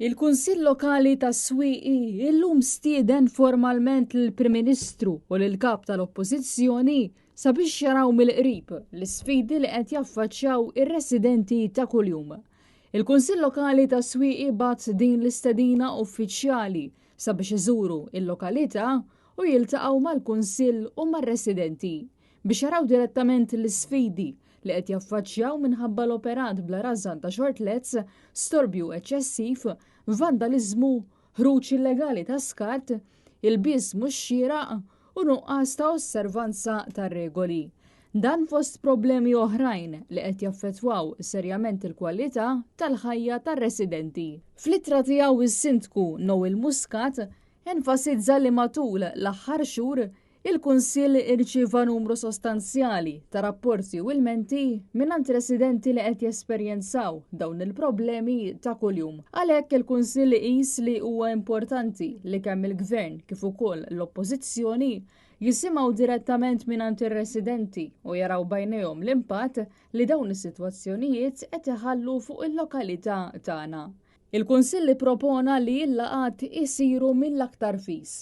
Il-Kunsill Lokali tas-Swieqi illum stieden formalment lill-Prim Ministru u lill-Kap tal-Oppożizzjoni sabiex jaraw mill-qrib l-isfidi li qed jaffaċċjaw ir-residenti ta' kuljum. Il-Kunsill Lokali tas-Swieqi bagħat din l-istedina uffiċjali sabiex iżuru il-lokalità u jiltaqgħu mal-Kunsill u mar-residenti biex jaraw direttament l-isfidi li qed jaffaċċjaw minħabba l-operat bla rażan ta' shortlets, storbju eċċessiv, vandaliżmu, ħruġ illegali ta' skart, ilbies mhux xieraq u nuqqas ta' osservanza tar-regoli. Dan fost problemi oħrajn li qed jaffettwaw serjament il-kwalità tal-ħajja tar-residenti. Fl-ittra tiegħu is-Sindku Noel Muscat enfasizza li matul l-aħħar xhur Il-Kunsill irċieva numru sostanzjali ta' rapporti u ilmenti mingħand residenti li qed jesperjenzaw dawn il-problemi ta' kuljum. Għalhekk il-Kunsill iqis li huwa importanti li kemm il-Gvern kif ukoll l-Oppożizzjoni jisimgħu direttament mingħand ir-residenti u jaraw b'għajnejhom l-impatt li dawn is-sitwazzjonijiet qed iħallu fuq il-lokalità tagħna. Il-Kunsill ippropona li l-laqgħat isiru mill-aktar fis.